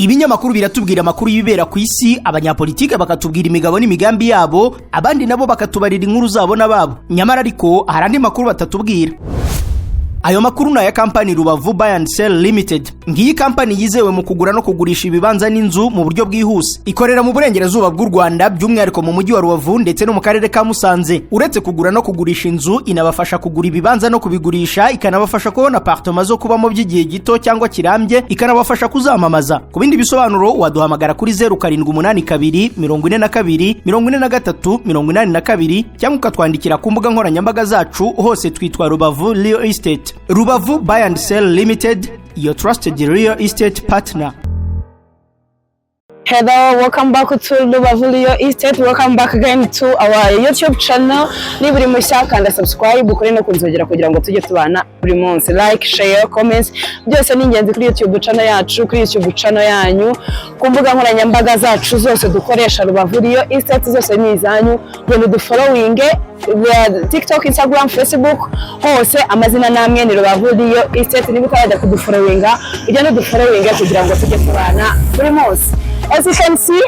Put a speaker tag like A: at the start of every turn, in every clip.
A: Ibinyamakuru biratubwira amakuru y'ibibera ku isi, abanyapolitike bakatubwira imigabo n'imigambi yabo, abandi nabo bakatubarira inkuru zabo n'ababo. Nyamara ariko hari andi makuru batatubwira. Ayo makuru ni aya kampani Rubavu Buy and Sell Limited. Ngiyi kampani yizewe mu kugura no kugurisha ibibanza n'inzu mu buryo bwihuse. Ikorera mu burengerazuba bw'u Rwanda, by'umwihariko mu mujyi wa Rubavu ndetse no mu karere ka Musanze. Uretse kugura no kugurisha inzu, inabafasha kugura ibibanza no kubigurisha, ikanabafasha kubona apartema zo kubamo by'igihe gito cyangwa kirambye, ikanabafasha kuzamamaza. Ku bindi bisobanuro waduhamagara kuri 0782 42 43 82, cyangwa ukatwandikira ku mbuga nkoranyambaga zacu. Hose twitwa Rubavu Real Estate. Rubavu Buy and Sell Limited, your trusted real estate partner.
B: Hello, welcome back to Rubavu Real Estate. Welcome back again to our YouTube channel. Niba uri mushya, kanda subscribe, ukore no kunzogera kugira ngo tujye tubana buri munsi. Like, share, comments byose ni ingenzi kuri YouTube channel yacu, kuri YouTube channel yanyu, ku mbuga nkoranyambaga zacu zose dukoresha Rubavu Real Estate, zose ni izanyu. Genda udufollowing TikTok, Instagram, Facebook, hose amazina namwe ni Rubavu Real Estate. Niba utarajya kudufollowinga, ugende udufollowinge kugira ngo tujye tubana buri munsi. As you can see,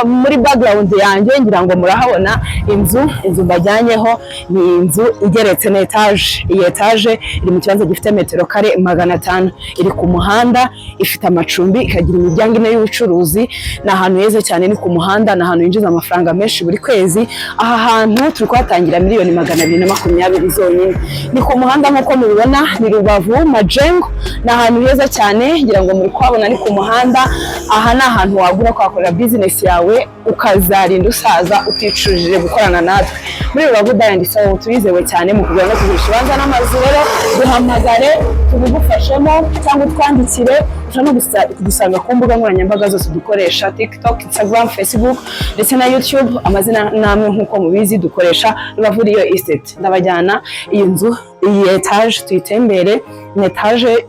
B: muri background yanjye ngira ngo murahabona inzu. Inzu mbajyanyeho ni inzu igeretse, na etaje. Iyi etaje iri mu kibanza gifite metero kare 500, iri ku muhanda, ifite amacumbi, ikagira imiryango ine y'ubucuruzi. Ni ahantu heza cyane, ni ku muhanda, ni ahantu hinjiza amafaranga menshi buri kwezi. Aha hantu turi kuhatangira miliyoni 220 zonyine. Ni ku muhanda nk'uko mubibona, ni Rubavu Majengo, ni ahantu heza cyane, ngira ngo muri kuhabona, ni ku muhanda. Aha ni ahantu wagura ukahakorera bizinesi yawe, ukazarinda usaza uticujije gukorana natwe muri Rubavu Buy and Sell. Turizewe cyane mu kugura no kugurisha ibibanza n'amazu. Rero duhamagare tubigufashemo cyangwa utwandikire. Ushobora no kudusanga ku mbuga nkoranyambaga zose dukoresha: TikTok, Instagram, Facebook ndetse na YouTube. Amazina namwe nk'uko mubizi dukoresha Rubavu Real Estate. Ndabajyana iyi nzu, iyi etaje, tuyitembere. Ni etaje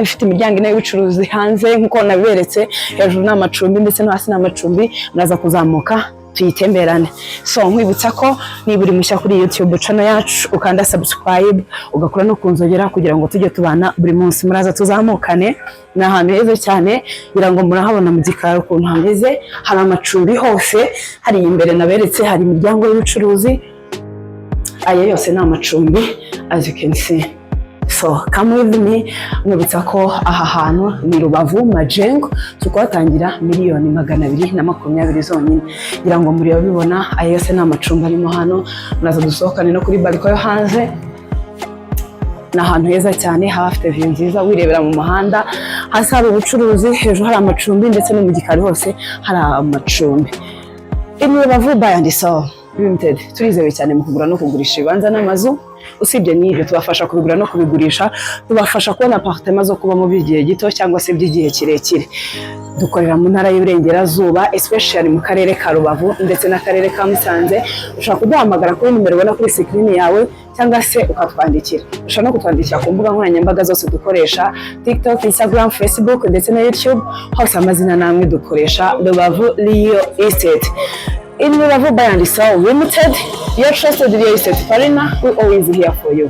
B: ifite imiryango ine y'ubucuruzi hanze nk'uko nabiberetse, hejuru ni amacumbi ndetse no hasi ni amacumbi. Muraza kuzamuka tuyitemberane. So nkwibutsa ko niba uri mushya kuri YouTube channel yacu, ukanda subscribe, ugakora no kunzogera kugira ngo tujye tubana buri munsi. Muraza tuzamukane. Ni ahantu heza cyane, ngira ngo murahabona mu gikari ukuntu hameze. Hari amacumbi hose, hari imbere naberetse hari imiryango y'ubucuruzi. Aya yose ni amacumbi, as you can see. So come with me. Mwibutsa ko aha hantu ni Rubavu Majengo, tukuhatangira miliyoni 220 zonyine. Ngira ngo muri bibona, aya yose ni amacumbi arimo hano. Muraza dusohokane no kuri balcon yo hanze. Ni ahantu heza cyane, haba hafite view nziza, wirebera mu muhanda. Hasi hari ubucuruzi, hejuru hari amacumbi, ndetse no mu gikari hose hari amacumbi. In Rubavu Buy and Sell Limited turizewe cyane mu kugura no kugurisha ibibanza n'amazu. Usibye n'ibyo, tubafasha kubigura no kubigurisha, tubafasha kubona apartment zo kubamo by'igihe gito cyangwa se by'igihe kirekire. Dukorera mu ntara y'Iburengerazuba, especially mu karere ka Rubavu ndetse n'akarere ka Musanze. Ushobora kuduhamagara kuri nimero ubona kuri screen yawe cyangwa se ukatwandikira. Ushobora no kutwandikira ku mbuga nkoranyambaga zose dukoresha: TikTok, Instagram, Facebook ndetse na YouTube. Hose amazina namwe dukoresha Rubavu Real Estate. In Rubavu Buy and Sell Limited, your trusted real estate partner, we always here for you.